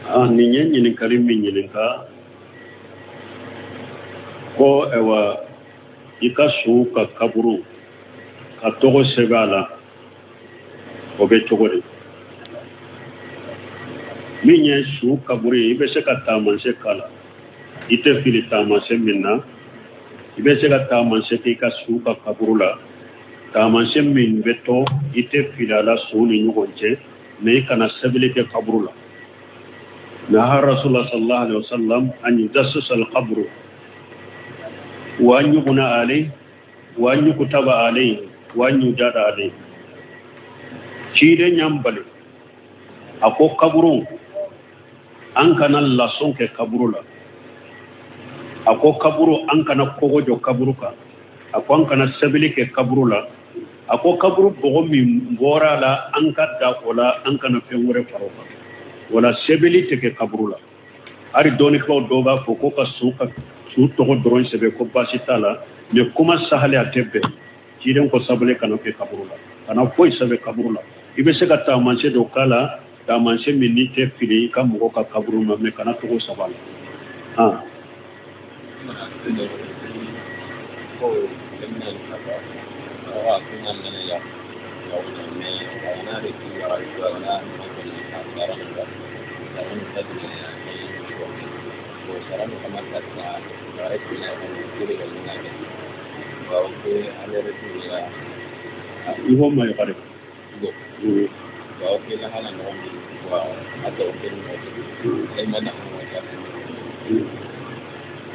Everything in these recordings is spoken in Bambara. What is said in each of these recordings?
Ah, nin ye ɲininkali min ɲininka ko ayiwa, i ka su ka kaburu ka tɔgɔ sɛbɛn a la, o bɛ cogo di? Min ye su kaburu ye, i bɛ se ka taamasiyɛn k'a la, i tɛ fili taamasiyɛn min na. I bɛ se ka taamasiyɛn kɛ i ka su ka kaburu la, taamasiyɛn min bɛ to i tɛ fili a la su ni ɲɔgɔn cɛ, mais i kana sɛbɛnni kɛ kaburu la. Naha rasulullah sallallahu alaihi wasallam an yujassasa al-qabru wa an yubna alayhi wa an yukutaba alayhi wa an yujada alayhi. Ciden y'an bali, a ko kaburu, an kana lason kɛ kaburu la. A ko kaburu, an kana kogo jɔ kaburu kan. A ko an kana sɛbɛnni kɛ kaburu la. A ko kaburu bɔgɔ min bɔra a la, an ka da o la, an kana fɛn wɛrɛ fara o kan. Wala sɛbɛnni tɛ kɛ kaburu la. Hali dɔnnikɛlaw dɔw b'a fɔ ko ka su tɔgɔ dɔrɔn sɛbɛn, ko baasi t'a la, mais kuma sahalen, a tɛ bɛn. Ciden ko sɛbɛnni kana kɛ kaburu la, kana foyi sɛbɛn kaburu la. I bɛ se ka taamasiyɛn dɔ k'a la, taamasiyɛn min n'i tɛ fili i ka mɔgɔ ka kaburu ma, mais kana tɔgɔ sɛbɛn a la. Ah. I ma yɔrɔ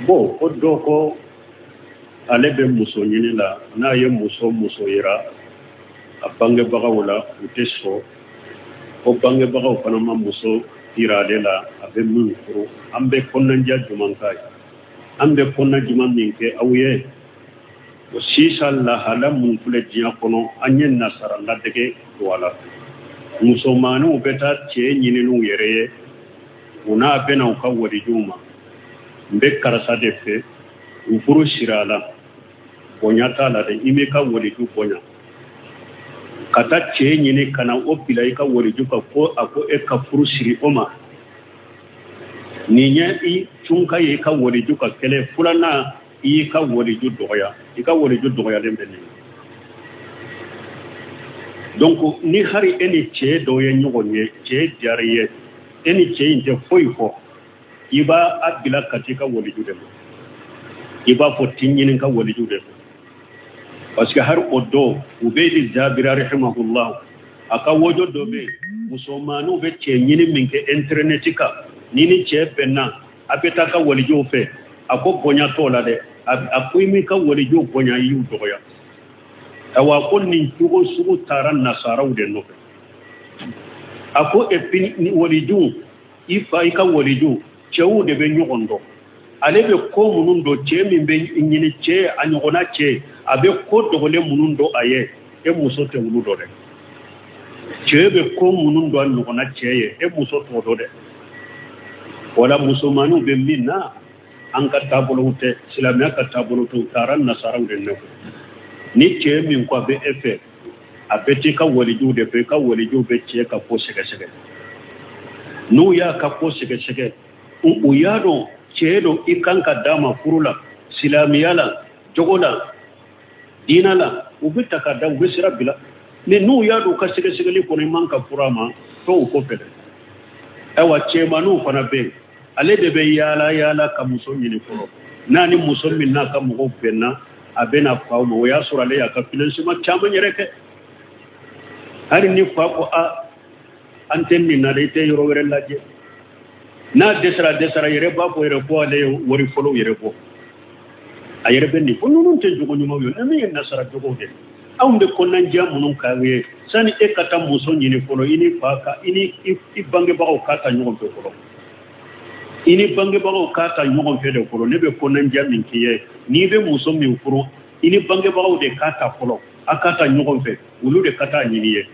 bon, ko dɔ ko ale bɛ muso ɲini la, n'a ye muso yira a bangebagaw la, u tɛ sɔn. Ko bangebagaw fana ma muso yira ale la a bɛ min furu. An bɛ kɔnɔnajɛ jumɛn k'a ye? An bɛ kɔnɔna jumɛn min kɛ aw ye? O sisan lahala mun filɛ diɲɛ kɔnɔ, an ye nasara ladege don a la. Musomaninw bɛ taa cɛ ɲini n'u yɛrɛ ye, u n'a bɛna u ka walijuw ma: n bɛ karisa de fɛ, u furu sira a la. Bonya t'a la dɛ, i m'i ka waliju bonya ka taa cɛ ɲini ka na o bila i ka waliju kan, ko a ko e ka furu siri o ma. Nin ye i cunka ye i ka waliju ka kɛlɛ. Filanan, i y'i ka waliju dɔgɔya, i ka waliju dɔgɔyalen bɛ nin. Donc ni hari e ni cɛ dɔ ye ɲɔgɔn ye, cɛ diyara i ye, e ni cɛ in tɛ foyi fɔ, i b'a a bila ka t'i ka waliju de ma. I b'a fɔ t'i ɲini ka waliju de fɛ, parce que hari o dɔ Ubeydi Zabira rahimahullah, a ka wojo dɔ bɛ yen, musomaninw bɛ cɛ ɲini min kɛ internet kan, ni cɛ bɛnna, a bɛ taa ka walijuw fɛ. A ko bonya t'o la dɛ. A ko i m'i ka walijuw bonya, i y'u dɔgɔya. Awa, ko nin cogo sugu taara nasaraw de nɔfɛ. A ko et puis ni walijuw, i fa, i ka walijuw, cɛw de bɛ ɲɔgɔn dɔn. Ale bɛ ko minnu dɔn, cɛ min bɛ ɲini, cɛ a ɲɔgɔnna cɛ, a bɛ ko dogolen minnu dɔn a ye, e muso tɛ olu dɔn dɛ. Cɛ bɛ ko minnu dɔn a ɲɔgɔnna cɛ ye, e muso t'o dɔn dɛ. Wala musomaninw bɛ min na, an ka taabolow tɛ, silamɛya ka taabolo tɛ, u taara nasaraw de nɔfɛ. Ni cɛ min ko a bɛ e fɛ, a bɛ t'i ka walijuw de fɛ. I ka walijuw bɛ cɛ ka ko sɛgɛsɛgɛ. N'u y'a ka ko sɛgɛsɛgɛ, u y'a dɔn cɛ don i kan ka d'a ma furu la, silamɛya la, jogo la, diinɛ la, u bɛ ta ka da, u bɛ sira bila. Mais n'u y'a dɔn u ka sɛgɛsɛgɛli kɔnɔ i man ka furu a ma, to u kɔfɛ dɛ. Ayiwa, cɛmanninw fana bɛ yen, ale de bɛ yaala yaala ka muso ɲini fɔlɔ. N'a ni muso min n'a ka mɔgɔw bɛnna, a bɛna faw ma. O y'a sɔrɔ ale y'a ka financement caman yɛrɛ kɛ. Hali ni fa ko a an tɛ nin na dɛ, i tɛ yɔrɔ wɛrɛ lajɛ. N'a dɛsɛra, dɛsɛra yɛrɛ b'a fɔ yɛrɛ ko ale ye wari fɔlɔw yɛrɛ bɔ, a yɛrɛ bɛ nin fɔ. Ninnu tɛ jogo ɲumanw ye, ninnu ye nasara jogow de ye. Anw bɛ kɔnɔnajɛya minnu k'aw ye, sani e ka taa muso ɲini fɔlɔ, i ni fa ka, i ni i bangebagaw k'a ta ɲɔgɔn fɛ fɔlɔ. I ni bangebagaw k'a ta ɲɔgɔn fɛ de fɔlɔ. Ne bɛ kɔnɔnajɛya min k'i ye, n'i bɛ muso min furu, i ni bangebagaw de k'a ta fɔlɔ, a k'a ta ɲɔgɔn fɛ, olu de ka taa ɲini ye.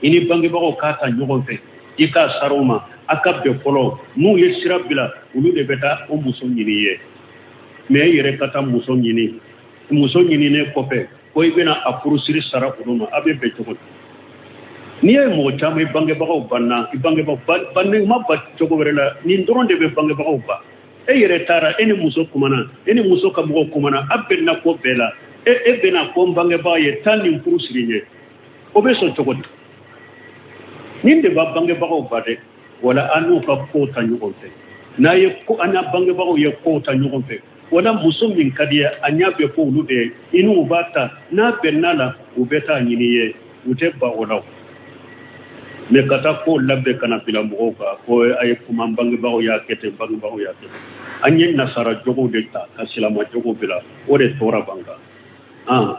I ni bangebagaw k'a ta ɲɔgɔn fɛ, i k'a sara u ma, a ka bɛn fɔlɔ. N'u ye sira bila, olu de bɛ taa o muso ɲini ye. Mais e yɛrɛ ka taa muso ɲini, muso ɲininen kɔfɛ ko i bɛna a furusiri sara olu ma, a bɛ bɛn cogo di? N'i ye mɔgɔ caman i bangebagaw banna, i bangebagaw banni ma ba cogo wɛrɛ la, nin dɔrɔn de bɛ bangebagaw ban. E yɛrɛ taara, e ni muso kumana, e ni muso ka mɔgɔw kumana, a bɛnna ko bɛɛ la, e bɛna ko n bangebaga ye taa nin furu siri n ye, o bɛ sɔn cogo di? Nin de b'a bangebagaw ban dɛ. Wala an n'u ka kow ta ɲɔgɔn fɛ, n'a ye ko an n'a bangebagaw ye kow ta ɲɔgɔn fɛ, wala muso min ka di ye a ɲɛ bɛ ko olu de ye, i n'u b'a ta, n'a bɛnn'a la u bɛ taa ɲini ye, u tɛ ban o la. Mais ka taa kow labɛn ka na bila mɔgɔw kan ko a ye kuma, n bangebagaw y'a kɛ ten, bangebagaw y'a kɛ ten. An ye nasara jogow de ta ka silama jogow bila, o de tɔɔrɔ b'an kan. An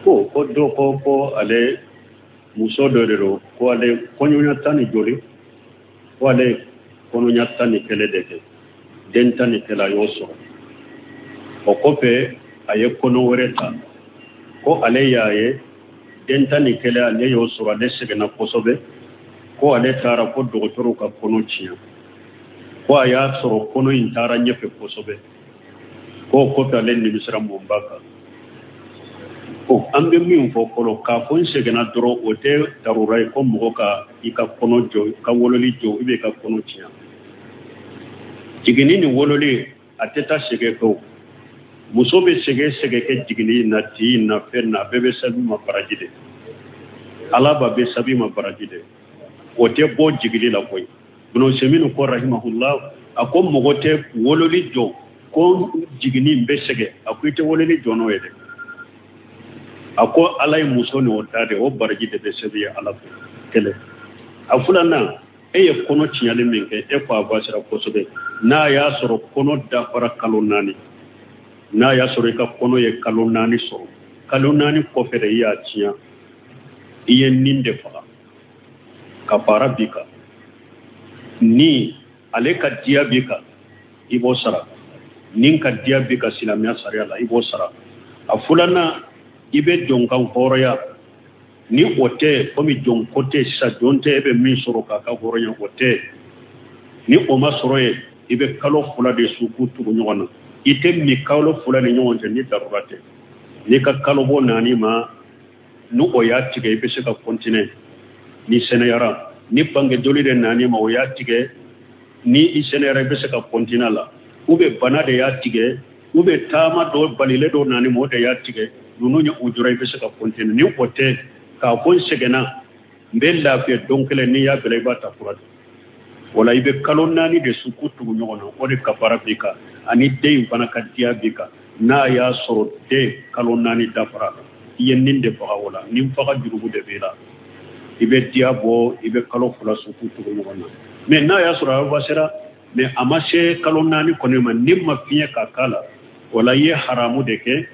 Ko dɔ ko ale muso dɔ de don, ko ale kɔɲɔya tan ni joli, ko ale kɔnɔya 11 de kɛ, den 11 a y'o sɔrɔ. O kɔfɛ a ye kɔnɔ wɛrɛ ta, ko ale y'a ye den 11 ale y'o sɔrɔ, ale sɛgɛnna kosɛbɛ, ko ale taara ko dɔgɔtɔrɔw ka kɔnɔ tiɲɛ, ko a y'a sɔrɔ kɔnɔ in taara ɲɛfɛ kosɛbɛ, k'o kɔfɛ ale nimisira mun b'a kan. Ko an bɛ min fɔ fɔlɔ, k'a fɔ n sɛgɛnna dɔrɔn o tɛ darura ye ko mɔgɔ ka i ka kɔnɔ jɔ, ka wololi jɔ, i bɛ i ka kɔnɔ tiɲɛ. Jiginni ni wololi a tɛ taa sɛgɛn kɔ. Muso bɛ sɛgɛn sɛgɛn kɛ jiginni na, tin na, fɛn na, a bɛɛ bɛ sɛbɛn ma baraji de. Ala b'a bɛɛ sɛbɛn ma baraji de. O tɛ bɔ jigili la koyi. Ibn Usaymin ko rahimahullah, a ko mɔgɔ tɛ wololi jɔ ko jiginni bɛ sɛgɛn, a ko i tɛ wololi jɔ n'o ye dɛ. A ko Ala ye muso ni o da de, o baraji de bɛ sɛbɛn ye Ala fɛ. Kelen. A filanan, e ye kɔnɔ tiɲɛli min kɛ, e ko a basira kosɛbɛ. N'a y'a sɔrɔ kɔnɔ dafara kalo 4, n'a y'a sɔrɔ i ka kɔnɔ ye kalo 4 sɔrɔ, kalo 4 kɔfɛ de i y'a tiɲɛ, i ye nin de faga, kafaara b'i kan. Ni ale ka diya b'i kan, i b'o sara. Nin ka diya b'i kan silamɛya sariya la, i b'o sara. A filanan, i bɛ jɔn kan hɔrɔnya. Ni o tɛ, komi jɔn ko tɛ sisan, jɔn tɛ e bɛ min sɔrɔ k'a ka hɔrɔnya, o tɛ. Ni o ma sɔrɔ ye, i bɛ kalo 2 de su k'u tugu ɲɔgɔn na. I tɛ min kalo 2 ni ɲɔgɔn cɛ ni darura tɛ. N'i ka kalo bɔ naani ma, ni o y'a tigɛ, i bɛ se ka continuer ni sɛnɛyara. Ni bange joli de naani ma, o y'a tigɛ, ni i sɛnɛyara, i bɛ se ka continuer la. Ou bien bana de y'a tigɛ, ou bien taama dɔ balilen dɔ naani ma, o de y'a tigɛ, ninnu ye ujura, i bɛ se ka continuer. Ni o tɛ, k'a fɔ n sɛgɛnna, n bɛ lafiya don kelen, n'i y'a bila, i b'a ta kura de. O la i bɛ kalo 4 de su k'u tugu ɲɔgɔn na, o de kafara b'i kan, ani den in fana ka diya b'i kan. N'a y'a sɔrɔ den kalo 4 dafara la, i ye nin de faga o la, nin faga jurumu de b'i la, i bɛ diya bɔ, i bɛ kalo 2 su k'u tugu ɲɔgɔn na. Mais n'a y'a sɔrɔ a wasera, mais a ma se kalo 4 kɔni ma, ni ma fiɲɛ ka k'a la, o la i ye haramu de kɛ.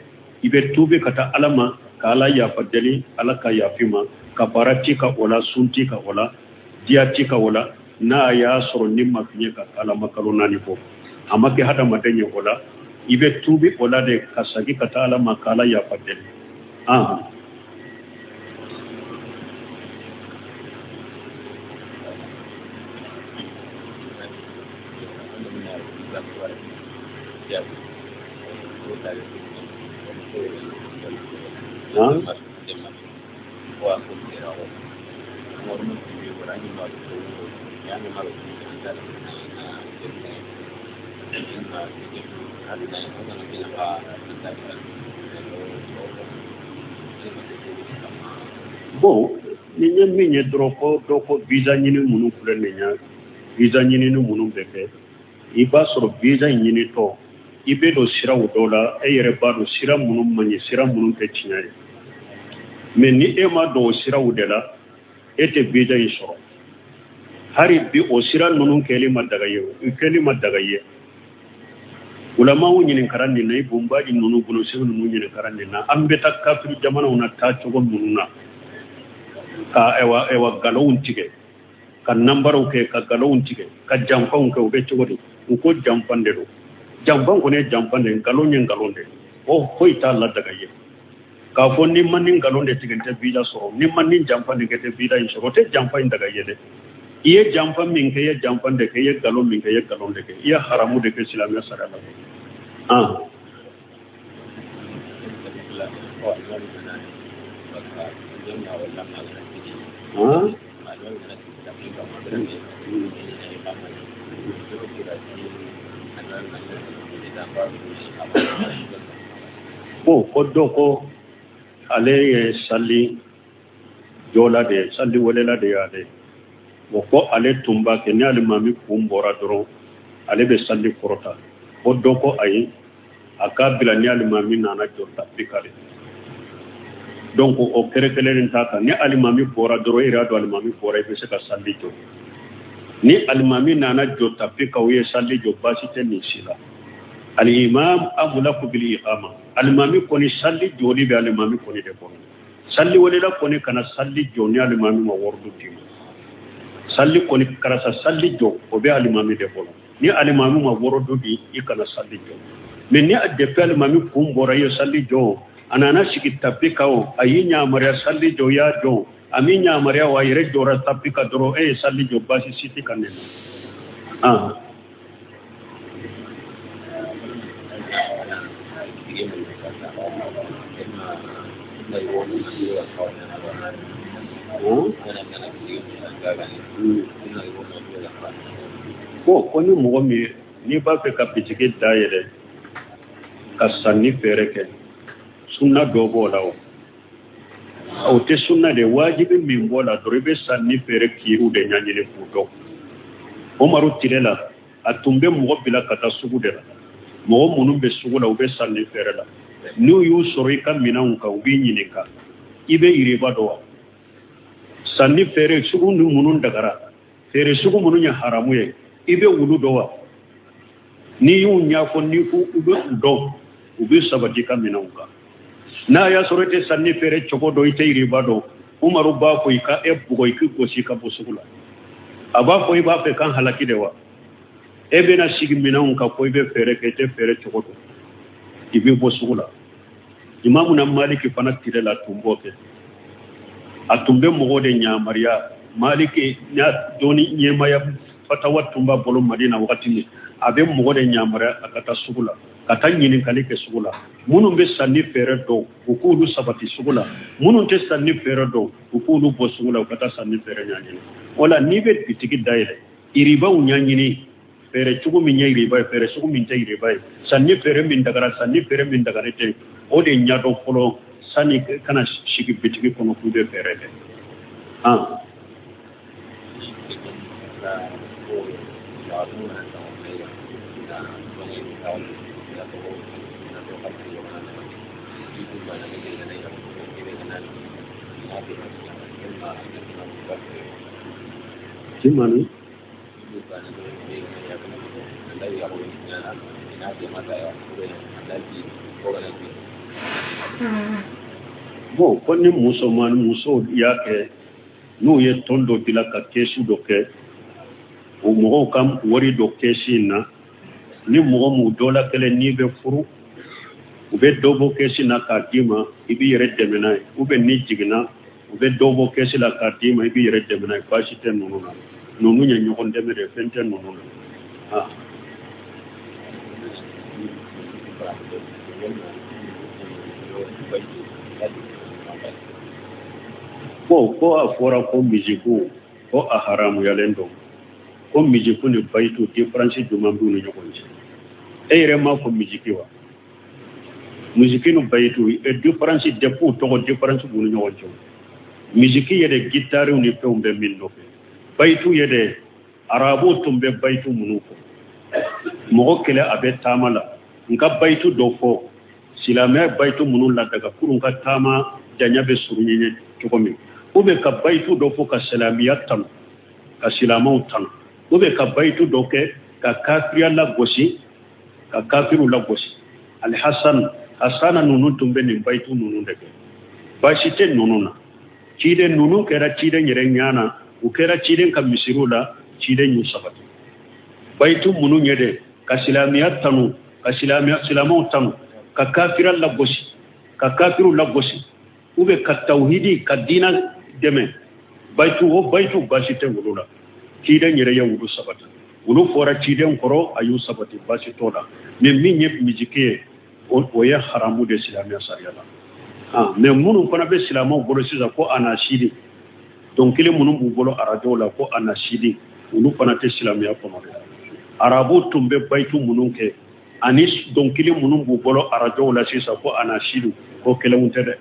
I bɛ tuubi ka taa Ala ma, ka Ala yafa deli, Ala ka yafa i ma, kafaara t'i kan o la, sun t'i kan o la, diya t'i kan o la. N'a y'a sɔrɔ ni ma fiɲɛ ka k'a la, ma kalo 4 bɔ, a ma kɛ hadamaden ye o la, i bɛ tuubi o la de ka segin ka taa Ala ma, ka Ala yafa deli. Bon, ni ye min ye dɔrɔn, ko dɔ ko visa ɲini minnu filɛ nin ye, visa ɲinini minnu bɛ kɛ, i b'a sɔrɔ visa ɲinitɔ i bɛ don siraw dɔw la, e yɛrɛ b'a dɔn sira minnu man ɲi, sira minnu tɛ tiɲɛ ye. Mais ni e ma don o siraw de la, e tɛ visa in sɔrɔ. Hali bi o sira ninnu kɛli ma daga ye, o kɛli ma daga ye. Ulamaw ɲininkara nin na, i bunbaji ninnu bunusegu ninnu ɲininkara nin na, an bɛ taa kafiri jamanaw na taa cogo minnu na ka ɛwa ɛwa nkalonw tigɛ, ka nanbaraw kɛ, ka nkalonw tigɛ, ka janfanw kɛ, u bɛ cogo di? U ko janfan de don. Janfan kɔni ye janfan de ye, nkalon ye nkalon de ye, o foyi t'a ladaga ye. K'a fɔ ni ma nin nkalon de tigɛ n tɛ visa sɔrɔ, ni ma nin janfa nin kɛ tɛ visa in sɔrɔ, o tɛ janfa in daga ye dɛ. I ye janfa min kɛ, i ye janfa de kɛ, i ye nkalon min kɛ, i ye nkalon de kɛ, i ye haramu de kɛ silamɛya sariya la. Bon, ko dɔ ko ale ye sali jɔla de ye, sali welela de y'ale. Bon, ko ale tun b'a kɛ ni alimami kun bɔra dɔrɔn ale bɛ sali kɔrɔta. Ko dɔ ko ayi, a k'a bila ni alimami nana jɔ tapi kan de. Donc o kɛrɛ kelen t'a kan, ni alimami bɔra dɔrɔn e yɛrɛ y'a dɔn alimami bɔra, i bɛ se ka sali jɔ. Ni alimami nana jɔ tapi kan, o ye sali jɔ, baasi tɛ nin si la. Alimam amulaku bil iqama, alimami kɔni sali jɔli bɛ alimami kɔni de kɔnɔ. Sali welela kɔni kana sali jɔ ni alimami ma wɔrɔdu d'i ma. Sali kɔni karisa sali jɔ, o bɛ alimami de bolo. Ni alimami ma wɔrɔdu di, i kana sali jɔ. Mais ni a depuis alimami kun bɔra, i ye sali jɔ, a nana sigi tapi kan, o a y'i yamaruya sali jɔ, i y'a jɔ, a m'i yamaruya o, a yɛrɛ jɔra tapi kan dɔrɔn, e ye sali jɔ, baasi si tɛ ka nin na. Bon, ko ni mɔgɔ min n'i b'a fɛ ka bitigi dayɛlɛ ka sanni feere kɛ, sunna dɔ b'o la, o o tɛ sunna de, wajibi min b'o la dɔrɔn, i bɛ sanni feere kiiriw de ɲɛɲini k'u dɔn. Umaru tile la, a tun bɛ mɔgɔ bila ka taa sugu de la. Mɔgɔ minnu bɛ sugu la, u bɛ sanni feere la, n'u y'u sɔrɔ i ka minɛnw kan, u b'i ɲininka, i bɛ yiriba dɔn wa? Sanni feere sugu ni minnu dagara, feere sugu minnu ye haramu ye, i bɛ wulu dɔn wa? N'i y'u ɲɛfɔ, n'i ko u bɛ u dɔn, u bɛ sabati i ka minɛnw kan. N'a y'a sɔrɔ i tɛ sanni feere cogo dɔn, i tɛ yiriba dɔn, Umaru b'a fɔ i ka e bugɔ, i k'i gosi ka bɔ sugu la. A b'a fɔ i b'a fɛ k'an halaki de wa? E bɛna sigi minɛnw kan ko i bɛ feere kɛ, i tɛ feere cogo dɔn, i bɛ bɔ sugu la. Imamuna Maliki fana tile la tun b'o kɛ. A tun bɛ mɔgɔw de yamaruya. Maliki n'a dɔnni ɲɛmaya fatawa tun b'a bolo Madina wagati min, a bɛ mɔgɔ de yamaruya a ka taa sugu la, ka taa ɲininkali kɛ sugu la. Minnu bɛ sanni feere dɔn, u k'olu sabati sugu la. Minnu tɛ sanni feere dɔn, u k'olu bɔ sugu la, u ka taa sanni feere ɲɛɲini. O la, n'i bɛ bitigi dayɛlɛ, iribaw ɲɛɲini, feere cogo min ye iriba ye, feere sugu min tɛ iriba ye, sanni feere min dagara, sanni feere min dagalen tɛ, o de ɲɛdɔn fɔlɔ sani kana sigi bitigi kɔnɔ k'u bɛ feere kɛ. Jumani bon, ko ni musoman musow y'a kɛ, n'u ye tɔn dɔ bila ka kɛsu dɔ kɛ, o mɔgɔw ka wari don kɛsi in na, ni mɔgɔ mun dɔ la kelen n'i bɛ furu, u bɛ dɔ bɔ kɛsi na k'a d'i ma, i b'i yɛrɛ dɛmɛ n'a ye, ou bien n'i jiginna, u bɛ dɔ bɔ kɛsi la k'a d'i ma, i b'i yɛrɛ dɛmɛ n'a ye, baasi tɛ ninnu na. Ninnu ye ɲɔgɔn dɛmɛ de ye, fɛn tɛ ninnu na. Bon, ko a fɔra ko misiku ko a haramuyalen don, ko misiku ni bayitu différence jumɛn b'u ni ɲɔgɔn cɛ? E yɛrɛ m'a fɔ misiki wa? Misiki ni bayitu e différence, depuis u tɔgɔ différence b'u ni ɲɔgɔn cɛ. Misiki yɛrɛ gitariw ni fɛnw bɛ min nɔfɛ, bayitu yɛrɛ arabuw tun bɛ bayitu minnu fɔ, mɔgɔ kɛlɛ a bɛ taama la, n ka bayitu dɔ fɔ, silamɛya bayitu minnu ladaga pour n ka taama janya bɛ surunya cogo min, ou bien ka bayitu dɔ fɔ ka silamɛya tanu, ka silamɛw tanu, ou bien ka bayitu dɔ kɛ ka kafiriya lagosi. ka kafiriw lagosi. Alhasan, hasana ninnu tun bɛ nin bayitu ninnu de kɛ. Baasi tɛ ninnu na. Ciden ninnu kɛra ciden yɛrɛ ɲɛ na, u kɛra ciden ka misiriw la, ciden y'u sabati. Bayitu minnu ye dɛ, ka silamɛya tanu, ka silamɛya silamɛw tanu, ka kafira lagosi, ka kafiriw lagosi, ou bien ka tawhidi, ka diina dɛmɛ. Bayitu o bayitu baasi tɛ olu la. Ciden yɛrɛ ye olu sabati. Olu fɔra ciden kɔrɔ, a y'u sabati, baasi t'o la. Mais min ye misiki ye, o ye haramu de silamɛya sariya la. Mais minnu fana bɛ silamɛw bolo sisan ko anasidi, dɔnkili minnu b'u bolo arajow la ko anasidi, olu fana tɛ silamɛya kɔnɔ dɛ. Arabu tun bɛ bayitu minnu kɛ ani dɔnkili minnu b'u bolo arajow la sisan ko anasidu, ko kelenw tɛ dɛ.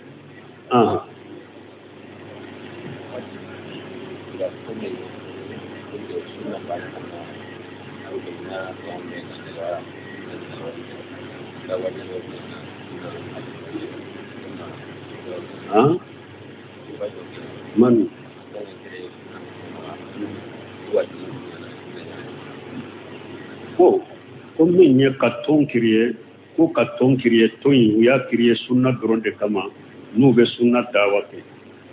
Man ko ko min ye ka tɔn créer, ko ka tɔn créer, tɔn in u y'a créer sunna dɔrɔn de kama, n'u bɛ sunna dawa kɛ.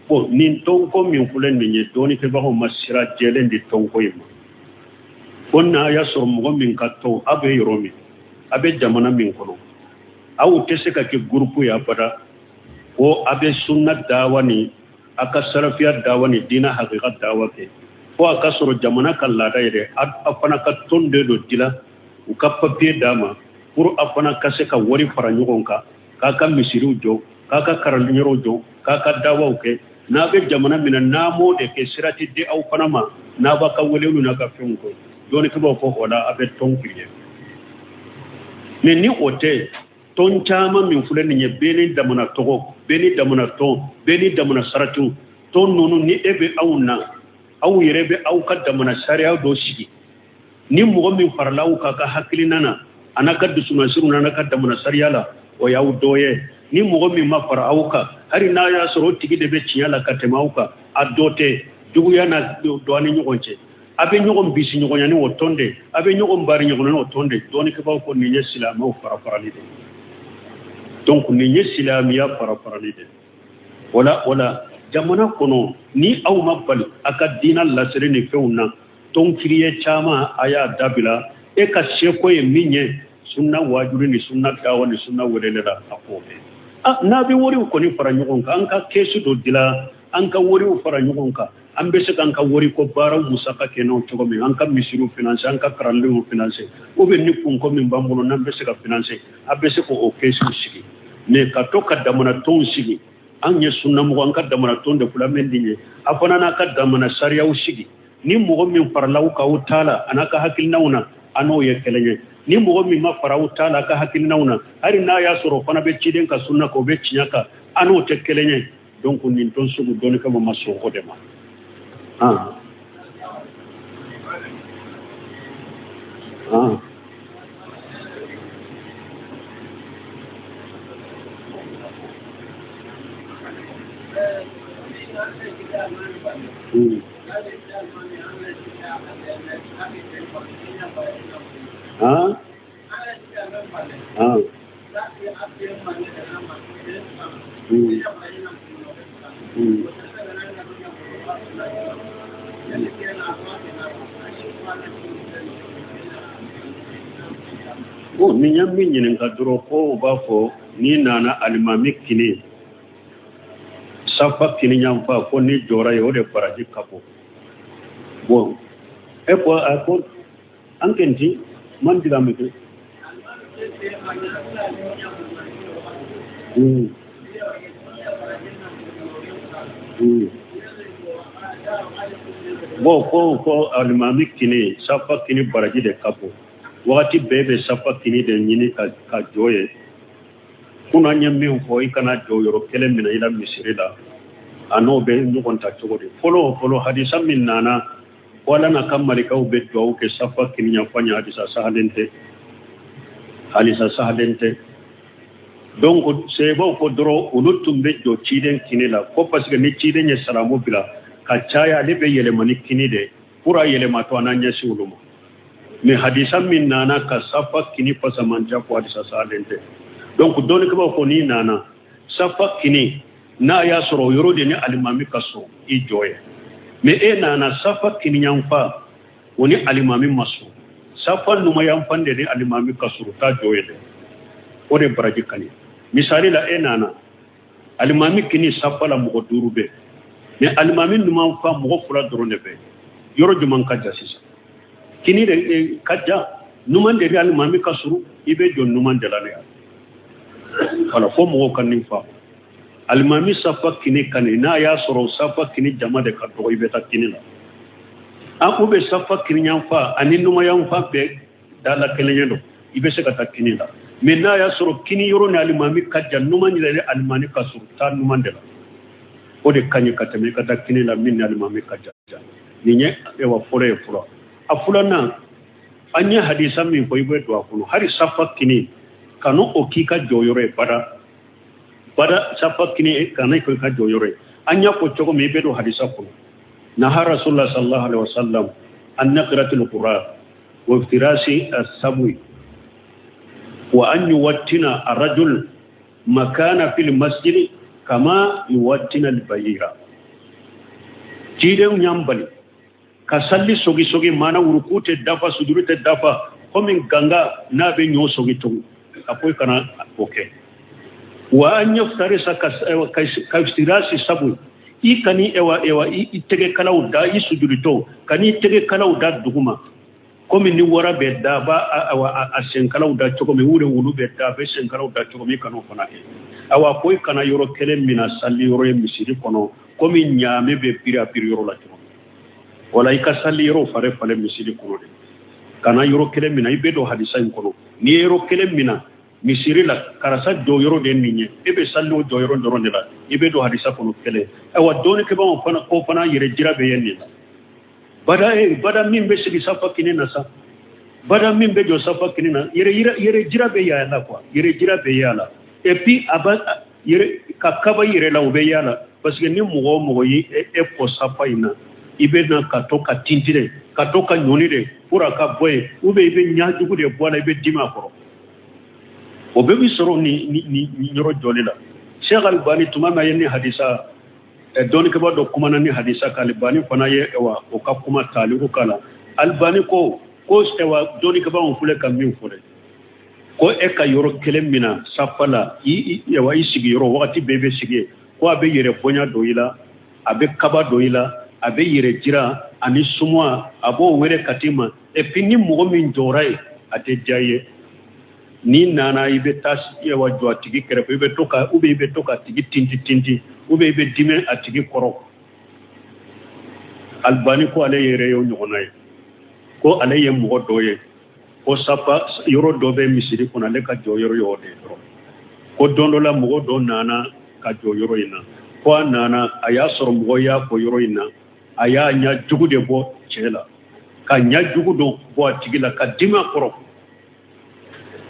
Bon, nin tɔnko min filɛ nin ye, dɔnnikɛbagaw ma sira jɛlen di tɔnko in ma. Fo n'a y'a sɔrɔ mɔgɔ min ka tɔn, aw bɛ yɔrɔ min, a bɛ jamana min kɔnɔ, aw tɛ se ka kɛ gurupu ye abada ko a bɛ sunna dawa ni a ka salafiya dawa ni diina hakika dawa kɛ, fo a ka sɔrɔ jamana ka laada yɛrɛ, a fana ka tɔn de dɔ dila, u ka papiye d'a ma pour a fana ka se ka wari fara ɲɔgɔn kan, k'a ka misiriw jɔ, k'a ka kalanyɔrɔw jɔ, k'a ka dawaw kɛ. N'a bɛ jamana min na, n'a m'o de kɛ, sira tɛ di aw fana ma n'a b'a ka weleliw n'a ka fɛnw kɛ. Dɔnnikɛbaaw ko o la a bɛ tɔn créer. Mais ni o tɛ, tɔn caman min filɛ nin ye, bɛɛ ni damana tɔgɔ, bɛɛ ni damana tɔn, bɛɛ ni damana saratiw, tɔn ninnu ni e bɛ aw na, aw yɛrɛ bɛ aw ka damana sariya dɔ sigi. Ni mɔgɔ min farala aw kan ka hakilina na, a n'a ka dusumasiriw n'a ka damana sariya la, o y'aw dɔ ye. Ni mɔgɔ min ma fara aw kan, hali n'a y'a sɔrɔ o tigi de bɛ tiɲɛ la ka tɛmɛ aw kan, a dɔ tɛ. Juguya na don an ni ɲɔgɔn cɛ. A bɛ ɲɔgɔn bisi ɲɔgɔnya ni o tɔn de, a bɛ ɲɔgɔn bari ɲɔgɔn ni o tɔn de. Dɔnnikɛbaaw ko nin ye silamɛw fara farali de. Donc nin ye silamɛya fara farali de. O la, o la jamana kɔnɔ, ni aw ma bali a ka diina lasiri ni fɛnw na, tɔn créer caman a y'a dabila. E ka seko ye min ye sunna wajuli ni sunna dawa ni sunna welele la, a k'o kɛ. N'a bɛ wariw kɔni fara ɲɔgɔn kan, an ka kɛsu dɔ dilan, an ka wariw fara ɲɔgɔn kan, an bɛ se k'an ka wari ko baaraw musaka kɛ n'o cogo min, an ka misiriw financer, an ka kalandenw financer, ou bien ni kunko min b'an bolo n'an bɛ se ka financer, a bɛ se k'o kɛsuw sigi. Mais ka to ka damana tɔnw sigi, an ye sunnamɔgɔ, an ka damana tɔn de filɛ min ye, a fana n'a ka damana sariyaw sigi. Ni mɔgɔ min farala aw kan aw ta la, a n'a ka hakilinaw na, a n'o ye kelen ye. Ni mɔgɔ min ma fara aw ta la a ka hakilinaw na, hali n'a y'a sɔrɔ o fana bɛ ciden ka sunna kan, o bɛ tiɲɛ kan, a n'o tɛ kelen ye. Donc nin tɔn sugu, dɔnnikɛbaaw ma sɔn o de ma. Ah ah hmm. Bon, ni ye min ɲininka dɔrɔn, ko u b'a fɔ n'i nana alimami kini, safa kini yanfan, ko ni jɔra ye, o de baraji ka bon. Bon, e ko a ko an kenti man diga mi ke. Bon, ko alimami kini, safa kini baraji de ka bon. Wagati bɛɛ bɛ safa kini de ɲini ka jɔ ye. Kunun an ye min fɔ, i kana jɔ yɔrɔ kelen minɛ i la misiri la, a n'o bɛ ɲɔgɔn ta cogo di? Fɔlɔ fɔlɔ, hadisa min nana ko Ala n'a ka malikaw bɛ duwawu kɛ safa kini yanfan ye, hadisa sahalen tɛ, hadisa sahalen tɛ. Donc sebaw ko dɔrɔn olu tun bɛ jɔ ciden kini la, ko parce que ni ciden ye salamu bila ka caya, ale bɛ yɛlɛma ni kini de pour a yɛlɛmatɔ a n'a ɲɛsin olu ma. Mais hadisa min nana ka safa kini fasamantiya ko hadisa salen tɛ. Donc dɔnnikɛbaaw ko n'i nana safa kini n'a y'a sɔrɔ o yɔrɔ de ni alimami ka surun, i jɔ yen. Mais e nana safa kiniyanfan, o ni alimami ma surun, safa numayanfan de ni alimami ka surun, taa jɔ yen dɛ, o de baraji ka ɲi. Misali la, e nana alimami kini safa la mɔgɔ 5 bɛ, mais alimami numanfan mɔgɔ 2 dɔrɔn de bɛ. Yɔrɔ jumɛn ka jan sisan? Kini de ka jan, numan de ni alimami ka surun, i bɛ jɔ numan de la ne. Wala fo mɔgɔw ka nin faamu. Alimami safa kini ka ɲi, n'a y'a sɔrɔ safa kini jama de ka dɔgɔ, i bɛ taa kini la. An ko bɛ safa kiniyanfan ani numayanfan bɛɛ dala kelen ye don, i bɛ se ka taa kini la. Mais n'a y'a sɔrɔ kini yɔrɔ ni alimami ka jan, numan yɛrɛ ni alimami ka surun, taa numan de la, o de ka ɲi ka tɛmɛ i ka taa kini la min ni alimami ka jan. Nin ye ewa fɔlɔ ye fɔlɔ. A filanan, an ye hadisa min fɔ, i bɛ don a kɔnɔ. Hali safa kini, kanu o k'i ka jɔyɔrɔ ye bada bada, safa kini kana k'i ka jɔyɔrɔ ye. An y'a fɔ cogo min, i bɛ don hadisa kɔnɔ. Naha rasulullah sallallahu alaihi wasallam an naqratil qur'an wa iftirasi as-sabwi wa an yuwattina ar-rajul makana fil masjid kama yuwattina al-bayira. Cidenw y'an bali ka salli sogi sogi, mana wuruku tɛ dafa, sujuru tɛ dafa, komi ganga n'a bɛ ɲɔ sogi cogo, a ko i kana o kɛ. Wa an yaftarisa ka iftirasi sabu, i kani ewa ewa i tɛgɛ kalaw da i sujurutɔ, kani tɛgɛ kalaw da duguma, komi ni wara bɛ da ba a senkalaw da cogo min, wulu bɛ da a bɛ senkalaw da cogo min, kan'o fana kɛ. Awa ko i kana yɔrɔ kelen mina salli yɔrɔ ye misiri kɔnɔ, komi ɲaame bɛ biri a biri yɔrɔ la cogo min. Wala i ka salli yɔrɔ fare falen misiri kɔnɔ de, kana yɔrɔ kelen mina. I bɛ don hadisa in kɔnɔ, n'i ye yɔrɔ kelen mina misiri la, karisa jɔyɔrɔ de ye nin ye, e bɛ salli o jɔyɔrɔ dɔrɔn de la, i bɛ don hadisa kɔnɔ kelen. Ayiwa dɔnnikɛbaaw fana ko fana yɛrɛ jira bɛ ye nin la. Bada bada min bɛ sigi safa kini na sa, bada min bɛ jɔ safa kini na, yɛrɛ jira bɛ y'a la quoi, yɛrɛ jira bɛ y'a la. Et puis a ba yɛrɛ ka kaba yɛrɛ la, o bɛ y'a la, parce que ni mɔgɔ o mɔgɔ ye e kɔ safa in na, i bɛ na ka to ka tinti de, ka to ka ɲɔni de pour a ka bɔ yen, ou bien i bɛ ɲajugu de bɔ a la, i bɛ dimi a kɔrɔ. O bɛɛ bɛ sɔrɔ ni yɔrɔ jɔli la. Cheikh Albani tuma min a ye ni hadisa dɔnnikɛbaa dɔ kumana ni hadisa kan, Albani fana ye wa o ka kuma taaliku k'a la. Albani ko ko wa dɔnnikɛbaaw filɛ ka min fɔ dɛ, ko e ka yɔrɔ kelen mina safa la, i sigiyɔrɔ wagati bɛɛ bɛ sigi yen, ko a bɛ yɛrɛ bonya don i la, a bɛ kaba don i la, a bɛ yɛrɛ jira ani sumwa, a b'o wele ka t'i ma. Et puis ni mɔgɔ min jɔra yen, a tɛ diya i ye. N'i nana i bɛ taa wa jɔ a tigi kɛrɛfɛ, i bɛ to ka ou bien i bɛ to ka tigi tinti tinti, ou bien i bɛ dimi a tigi kɔrɔ. Albani ko ale yɛrɛ y'o ɲɔgɔnna ye, ko ale ye mɔgɔ dɔ ye, ko safa yɔrɔ dɔ bɛ misiri kɔnɔ, ale ka jɔ yɔrɔ y'o de ye dɔrɔn. Ko don dɔ la mɔgɔ dɔ nana ka jɔ yɔrɔ in na, ko a nana a y'a sɔrɔ mɔgɔ y'a fɔ yɔrɔ in na, a y'a ɲɛ jugu de bɔ cɛ la, ka ɲɛ jugu dɔ bɔ a tigi la, ka dimi a kɔrɔ,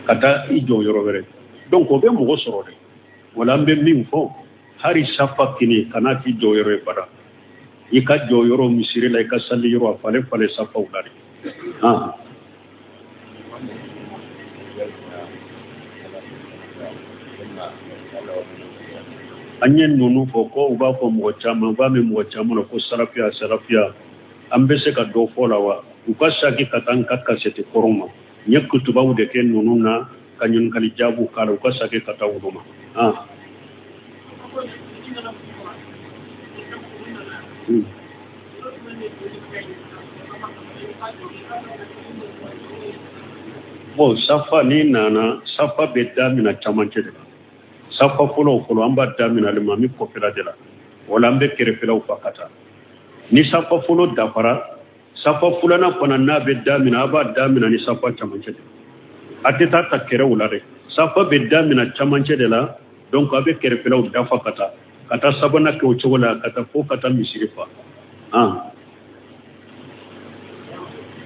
ka taa i jɔ yɔrɔ wɛrɛ. Donc o bɛ mɔgɔ sɔrɔ dɛ. Wala an bɛ min fɔ, hali safa kini kana k'i jɔ yɔrɔ ye bara, i ka jɔ yɔrɔ misiri la, i ka sali yɔrɔ a falen falen safaw la de. An ye ninnu fɔ ko u b'a fɔ mɔgɔ caman, u b'a mɛn mɔgɔ caman na ko salafiya salafiya. An bɛ se ka dɔ fɔ la wa? U ka saki ka taa n ka kasɛti kɔrɔ ma, n ye kutubaw de kɛ ninnu na ka ɲininkali jaabiw k'a la, u ka saki ka taa olu ma. Bon, safa n'i nana, safa bɛ daminɛ camancɛ de la. Safa fɔlɔ fɔlɔ an b'a daminɛ alimami kɔfɛla de la, wala an bɛ kɛrɛfɛlaw fa ka taa. Ni safa fɔlɔ dafara, safa filanan fana n'a bɛ daminɛ, a b'a daminɛ ni safa camancɛ de la. A tɛ taa ta kɛrɛw la dɛ, safa bɛ daminɛ camancɛ de la. Donc a bɛ kɛrɛfɛlaw dafa ka taa sabanan kɛ o cogo la, ka taa fo ka taa misiri fa.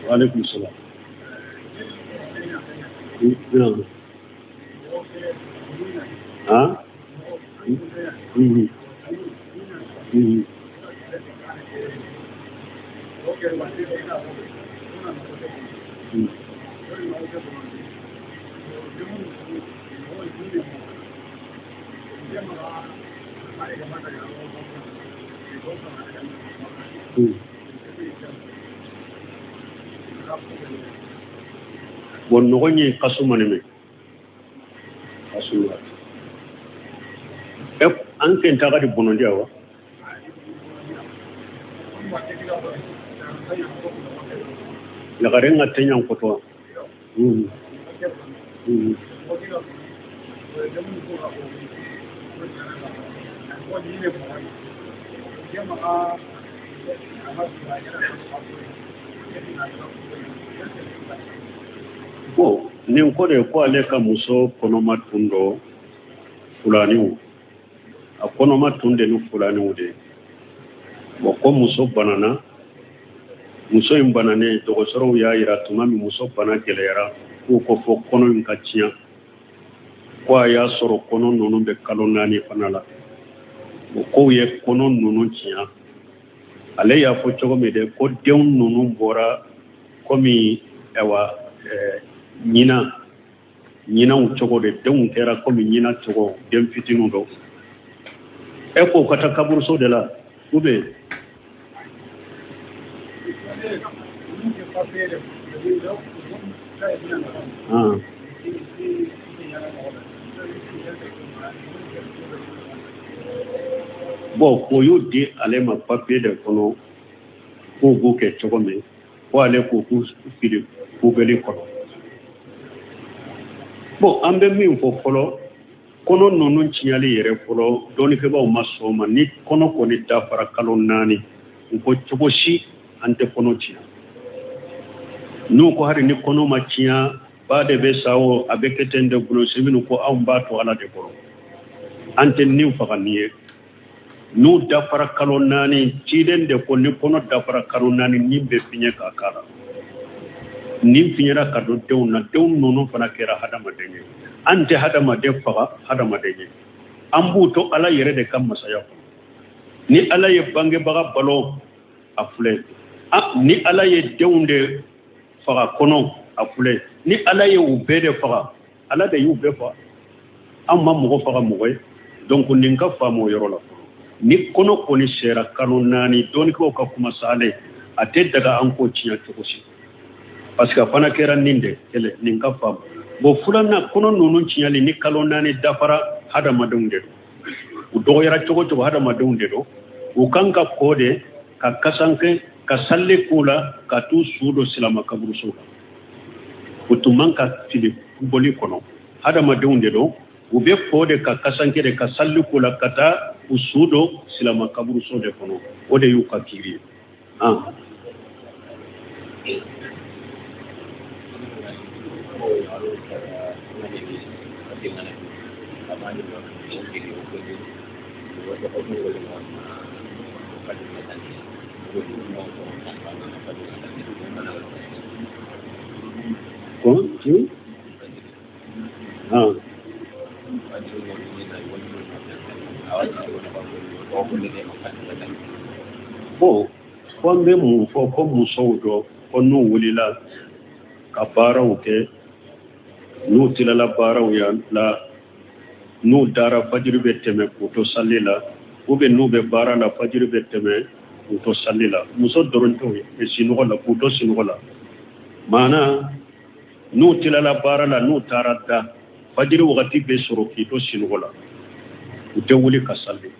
Waaleykum salaam. Bon, nɔgɔ ye kasuma ne mɛn kasuma e an ken taga di bonondiya wa lagaren ka tɛɲan kɔtɔ. Bon, nin ko de ko ale ka muso kɔnɔma tun don fulaniw, a kɔnɔma tun de ni fulaniw de. Bon, ko muso banana, muso in bananen, dɔgɔtɔrɔw y'a yira tuma min muso bana gɛlɛyara, k'u ko fo kɔnɔ in ka tiɲɛ, ko a y'a sɔrɔ kɔnɔ ninnu bɛ kalo 4 fana la. O kow ye kɔnɔ ninnu tiɲɛ. Ale y'a fɔ cogo min de, ko denw ninnu bɔra komi ayiwa ɲinan ɲinanw cogo de, denw kɛra komi ɲinan cogo, den fitininw don. E k'o ka taa kaburuso de la ou bien? Bon, o y'u di ale ma papier de kɔnɔ k'u b'u kɛ cogo min, ko ale k'u k'u fili poubelle kɔnɔ. Bon, an bɛ min fɔ fɔlɔ, kɔnɔ ninnu tiɲɛli yɛrɛ fɔlɔ, dɔnnikɛbaaw ma sɔn ma. Ni kɔnɔ kɔni dafara kalo 4, u ko cogo si an tɛ kɔnɔ tiɲɛ. N'u ko hali ni kɔnɔ ma tiɲɛ, ba de bɛ sa o, a bɛ kɛ ten de bolo sibinu, ko anw b'a to Ala de bolo, an tɛ nin faga nin ye. N'u dafara kalo 4, ciden de ko ni kɔnɔ dafara kalo 4, nin bɛ fiɲɛ k'a k'a la. Nin fiɲɛra ka don denw na, denw ninnu fana kɛra hadamaden ye. An tɛ hadamaden faga hadamaden ye, an b'u to Ala yɛrɛ de ka masaya kɔnɔ. Ni Ala ye bangebaga balo, a filɛ. Ni Ala ye denw de faga kɔnɔ, a filɛ. Ni Ala ye u bɛɛ de faga, Ala de y'u bɛɛ faga, an ma mɔgɔ faga mɔgɔ ye. Donc nin ka faamu o yɔrɔ la. Ni kɔnɔ kɔni sera kalo 4, dɔnnikɛlaw ka kuma salen, a tɛ daga an k'o tiɲɛ cogo si, parce que a fana kɛra nin de kɛlɛ. Nin ka faamu. Bon, filanan, kɔnɔ ninnu tiɲɛli, ni kalo 4 dafara, hadamadenw de don, u dɔgɔyara cogo cogo, hadamadenw de don. U kan ka kɔ de ka kasanke ka salli k'u la, ka t'u su don silama kaburuso la. U tun man ka fili bɔli kɔnɔ, hadamadenw de don. U bɛ kɔ de ka kasanke de ka salli k'u la, ka taa u su don silama kaburuso de kɔnɔ. O de y'u ka kiiri ye. Ko bon, ko an bɛ mun fɔ? Ko musow dɔ ko n'u wulila ka baaraw kɛ, n'u tilala baaraw la, n'u dara, fajiri bɛ tɛmɛ k'u to sali la, ou bien n'u bɛ baara la, fajiri bɛ tɛmɛ k'u to sali la. Muso dɔrɔn t'o ye sinɔgɔ la, k'u to sinɔgɔ la. Maana n'u tilala baara la, n'u taara da, fajiri wagati bɛ sɔrɔ k'i to sinɔgɔ la, u tɛ wuli ka sali.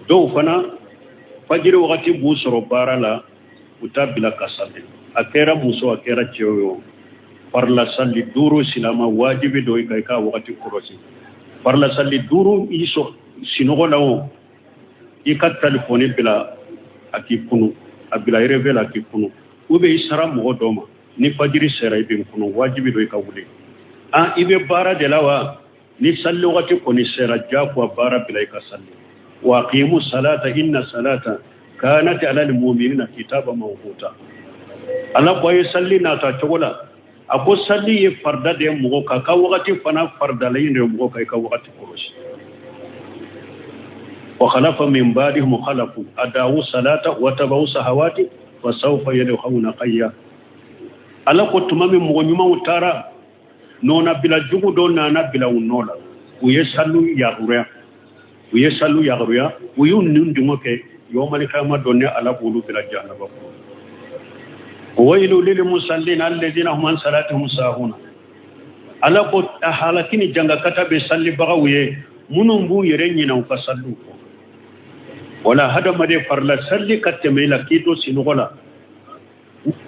Dɔw fana, fajiri wagati b'u sɔrɔ baara la, u t'a bila ka sali. A kɛra muso, a kɛra cɛ ye o, farila sali 5 silama wajibi dɔ i kan, i k'a wagati kɔlɔsi. Farila sali 5, i sɔrɔ sinɔgɔ la o, i ka telefɔni bila a k'i kunu, a bila réveil la a k'i kunu, ou bien i sara mɔgɔ dɔ ma, ni fajiri sera i bɛ n kunu, wajibi dɔ i ka wuli. I bɛ baara de la wa, ni sali wagati kɔni sera, diyagoya baara bila i ka sali. Wa aqimu salata inna salata kanat ala almu'minina kitaba mawquta. Ala ko a ye sali nata cogo la, a ko sali ye farida de ye mɔgɔ kan, ka wagati fana faridalen de ye mɔgɔ kan, i ka wagati kɔlɔsi. Wa khalafa min ba'dihim khalafun adaa'u salata wa taba'u sahawati fa sawfa yalqawna ghayya. Ala ko tuma min mɔgɔ ɲumanw taara, nɔnabila jugu dɔ nana bila u nɔ la. U ye saliw yakuruya, u ye saliw yakuruya, u y'u nin dungɔ kɛ. Yɔmali kiyama don ne Ala b'olu bila jahanaba kɔnɔ. Wailu lil musallina alladhina hum an salatihim sahuna. Ala ko a halaki ni jangakata bɛ salibagaw ye minnu b'u yɛrɛ ɲinɛ u ka saliw kɔ. Wala hadamaden farila sali ka tɛmɛ i la k'i to sinɔgɔ la,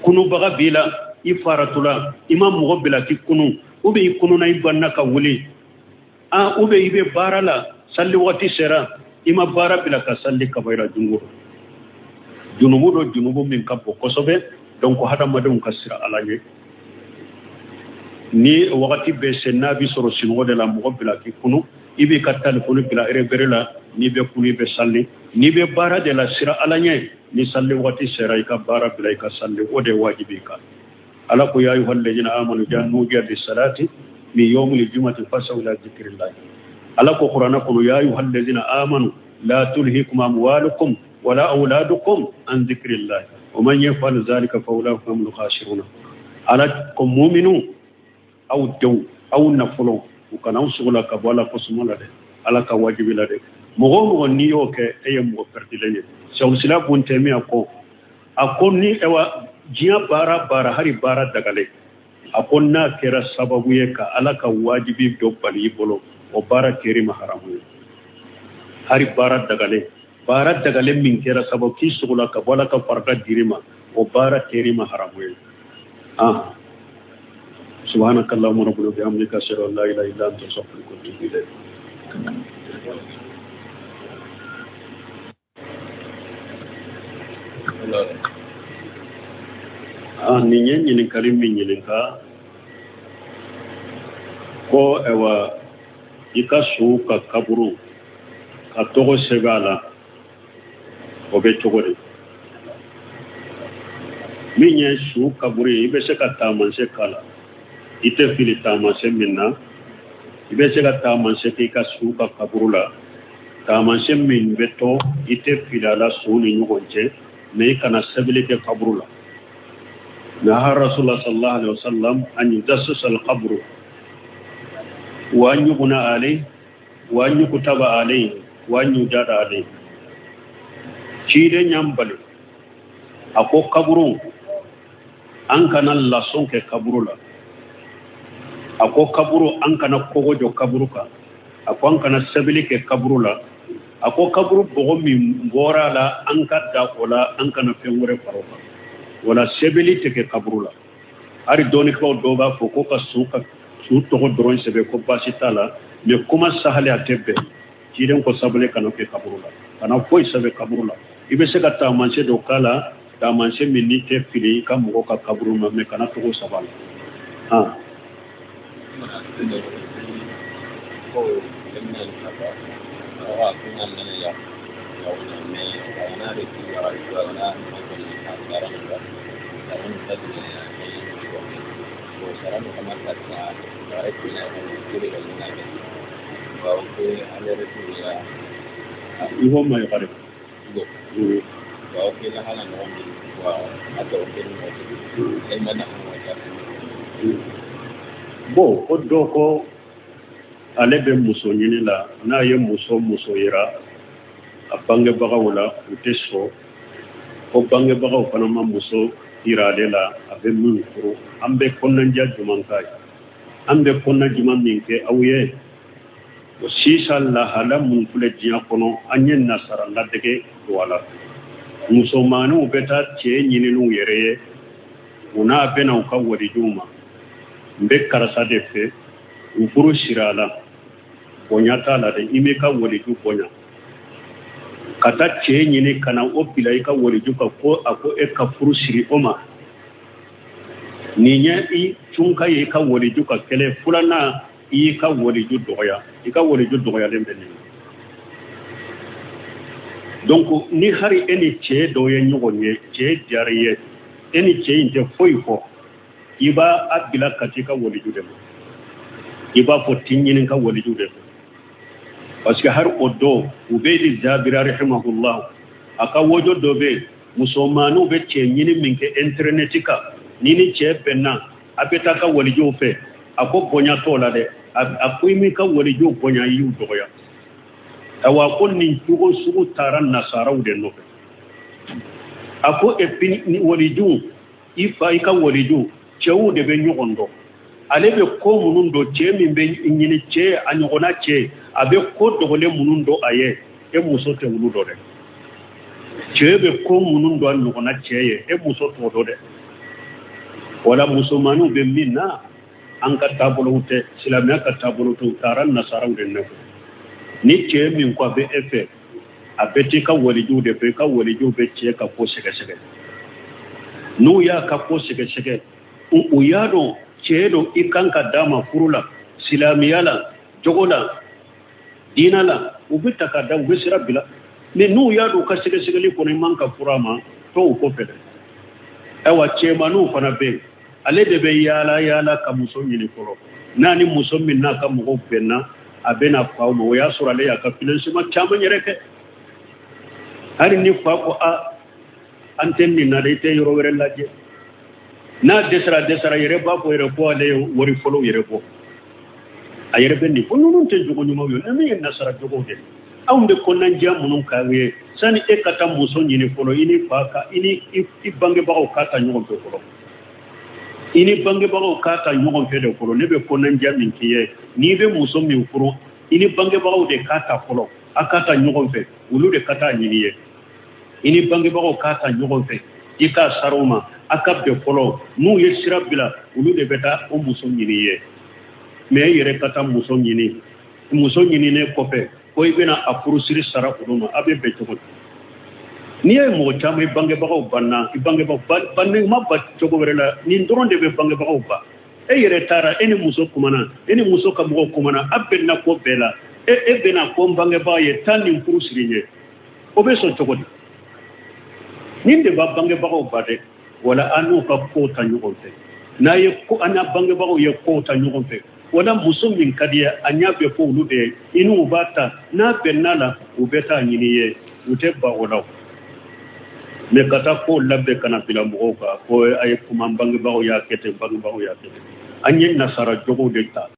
kunubaga b'i la, i faratula, i ma mɔgɔ bila k'i kunu, ou bien i kununa i banna ka wuli, ah, ou bien i bɛ baara la, sali waati sera, i ma baara bila ka sali kabayira junubu don. Junubu don, junubu min ka bon kosɛbɛ. Donc hadamadenw ka siran Ala ɲɛ. Ni wagati bɛ se n'a b'i sɔrɔ sinɔgɔ de la, mɔgɔ bila k'i kunu, i b'i ka telefɔni bila réveil la, n'i bɛ kunu i bɛ sali. N'i bɛ baara de la, siran Ala ɲɛ. Ni sali waati sera, i ka baara bila i ka sali, o de ye wajibi i kan. Ala ko ya ayyuhal ladina amanu idha nudiya lis-salati min yawmil jum'ati fas'aw ila dhikrillah. Ala ko Qur'ana kɔnɔ ya ayyuhal ladina amanu la tulhikum amwalukum wala auladukum an dhikrillah wa man yaf'al dhalika fa ulaika humul khasirun. Ala ko mu'minu, aw denw, aw nafolo, u kana aw sogola ka bɔ Ala ko suma la dɛ, Ala ka wajibi la dɛ. Mɔgɔ o mɔgɔ n'i y'o kɛ, e ye mɔgɔ pɛrɛdilen ye. Shaykhul Islam Ibn Taymiyyah ko, a ko ni ɛwa diɲɛ baara baara, hali baara dagalen, a ko n'a kɛra sababu ye ka Ala ka wajibi dɔ bali i bolo, o baara kɛr'i ma haramu ye. Hali baara dagalen, baara dagalen min kɛra sababu k'i sogola ka bɔ Ala ka farida dir'i ma, o baara kɛr'i ma haramu ye. Ah, subhanaka allahumma rabbana bihamdika ashhadu an la ilaha illa anta astaghfiruka wa atubu ilayk. Ah, nin ye ɲininkali min ɲininka ko ɛwa i ka su ka kaburu ka tɔgɔ sɛbɛn a la, o bɛ cogo di? Min ye su kaburu ye, i bɛ se ka taamasiyɛn k'a la, i tɛ fili taamasiyɛn min na. I bɛ se ka taamasiyɛn k'i ka su ka kaburu la, taamasiyɛn min bɛ to i tɛ fili a la su ni ɲɔgɔn cɛ, mais i kana sɛbɛnni kɛ kaburu la. Naha Rasulullah sallallahu alaihi wasallam an yujassasa al-qabru wa an yughna alayhi wa an yukutaba alayhi wa an yujada alayhi. Ciden y'an bali, a ko kaburu an kana lason kɛ kaburu la, a ko kaburu an kana kogo jɔ kaburu kan, a ko an kana sɛbɛnni kɛ kaburu la, a ko kaburu bɔgɔ min bɔra a la an ka da o la, an kana fɛn wɛrɛ fara o kan. Wala sɛbɛnni tɛ kɛ kaburu la. Hali dɔnnikɛlaw dɔw b'a fɔ ko ka su tɔgɔ dɔrɔn sɛbɛn ko baasi t'a la, mais kuma sahali a tɛ bɛn. Ciden ko sɛbɛnni kana kɛ kaburu la, kana foyi sɛbɛn kaburu la. I bɛ se ka taamasiyɛn dɔ k'a la, taamasiyɛn min n'i tɛ fili i ka mɔgɔ ka kaburu ma, mais kana tɔgɔ sɛbɛn a la. Ah. Iho ma yaqarib. Bon, ko dɔ ko ale bɛ muso ɲini la, n'a ye muso yira a bangebagaw la, u tɛ sɔn. Ko bangebagaw fana ma muso yira ale la a bɛ min furu. An bɛ kɔnɔnajɛ jumɛn k'a ye? An bɛ kɔnɔna jumɛn min kɛ aw ye? O sisan lahala mun filɛ diɲɛ kɔnɔ, an ye nasara ladege don a la. Musomaninw bɛ taa cɛ ɲini n'u yɛrɛ ye, u n'a bɛna u ka walijuw ma. N bɛ karisa de fɛ, u furu sira a la, bonya t'a la dɛ, i m'i ka waliju bonya. Ka taa cɛ ɲini ka na o bila i ka waliju kan ko a ko e ka furu siri o ma. Nin ye i cunka ye i ka waliju ka kɛlɛ. Filanan, i y'i ka waliju dɔgɔya, i ka waliju dɔgɔyalen bɛ nin na. Donc ni hari e ni cɛ dɔ ye ɲɔgɔn ye, cɛ diyara i ye, e ni cɛ in tɛ foyi fɔ, i b'a a bila ka t'i ka waliju de ma. I b'a fɔ t'i ɲini ka waliju de ma. Parce que hari o dɔ Ubaydi Zabira rahimahullah, a ka wojo dɔ bɛ yen, musomaninw bɛ cɛ ɲini min kɛ internet kan. N'i ni cɛ bɛnna, a bɛ taa ka walijuw fɛ. A ko bonya t'o la dɛ. A ko i m'i ka walijuw bonya, i y'u dɔgɔya. Awa, ko nin cogo sugu taara nasaraw de nɔfɛ. A ko et puis ni walijuw, i fa, i ka waliju cɛw de bɛ ɲɔgɔn dɔn. Ale bɛ ko minnu dɔn, cɛ min bɛ ɲini, cɛ a ɲɔgɔnna cɛ, a bɛ ko dogolen minnu dɔn a ye, e muso tɛ olu dɔn dɛ. Cɛ bɛ ko minnu dɔn a ɲɔgɔnna cɛ ye, e muso t'o dɔn dɛ. Wala musomanninw bɛ min na, an ka taabolow tɛ, silamɛya ka taabolo tɛ, u taara nasaraw de nɔfɛ. Ni cɛ min ko a bɛ e fɛ, a bɛ t'i ka walijuw de fɛ. I ka walijuw bɛ cɛ ka ko sɛgɛsɛgɛ. N'u y'a ka ko sɛgɛsɛgɛ, u y'a dɔn cɛ don, i kan ka d'a ma furu la, silamɛya la, jogo la, diinɛ la, u bɛ ta ka da, u bɛ sira bila. Mais n'u y'a dɔn u ka sɛgɛsɛgɛli kɔnɔ i man ka furu a ma, to u kɔfɛ dɛ. Ayiwa, cɛmanninw fana bɛ yen, ale de bɛ yaala yaala ka muso ɲini fɔlɔ. N'a ni muso min n'a ka mɔgɔw bɛnna, a bɛna faw ma. O y'a sɔrɔ ale y'a ka financement caman yɛrɛ kɛ. Hali ni fa ko a an tɛ nin na dɛ, i tɛ yɔrɔ wɛrɛ lajɛ, n'a dɛsɛra dɛsɛra yɛrɛ b'a fɔ yɛrɛ ko ale ye wari fɔlɔw yɛrɛ bɔ, a yɛrɛ bɛ nin fɔ. Ninnu tɛ jogo ɲumanw ye, ninnu ye nasara jogow de ye. Anw bɛ kɔnɔnajɛya minnu k'aw ye, sani e ka taa muso ɲini fɔlɔ, i ni fa ka, i ni i bangebagaw ka ta ɲɔgɔn fɛ fɔlɔ, i ni bangebagaw ka ta ɲɔgɔn fɛ de fɔlɔ. Ne bɛ kɔnɔnajɛya min k'i ye, n'i bɛ muso min furu, i ni bangebagaw de ka ta fɔlɔ, a ka ta ɲɔgɔn fɛ, olu de ka taa ɲini ye. I ni bangebagaw ka ta ɲɔgɔn fɛ, i k'a sara u ma, a ka bɛn fɔlɔ. N'u ye sira bila, olu de bɛ taa o muso ɲini ye. Mais e yɛrɛ ka taa muso ɲini, muso ɲininen kɔfɛ ko i bɛna a furusiri sara olu ma, a bɛ bɛn cogo di? N'i ye mɔgɔ caman, i bangebagaw banna, i bangebagaw bannen ma ba cogo wɛrɛ la, nin dɔrɔn de bɛ bangebagaw ba. E yɛrɛ taara, e ni muso kumana, e ni muso ka mɔgɔw kumana, a bɛnna ko bɛɛ la, e bɛna ko n bangebaa ye taa nin furu siri n ye, o bɛ sɔn cogo di? Nin de b'a bangebagaw ba dɛ. Wala an n'u ka kow ta ɲɔgɔn fɛ. N'a ye ko an n'a bangebagaw ye kow ta ɲɔgɔn fɛ, wala muso min ka di ye, a ɲɛ bɛ ko olu de ye, i n'u b'a ta, n'a bɛnn'a la, u bɛ taa ɲini ye, u tɛ ban o la. Mais ka taa kow labɛn ka na bila mɔgɔw kan ko a ye kuma, bangebagaw y'a kɛ ten, bangebagaw y'a kɛ ten, an ye nasara jogow de ta.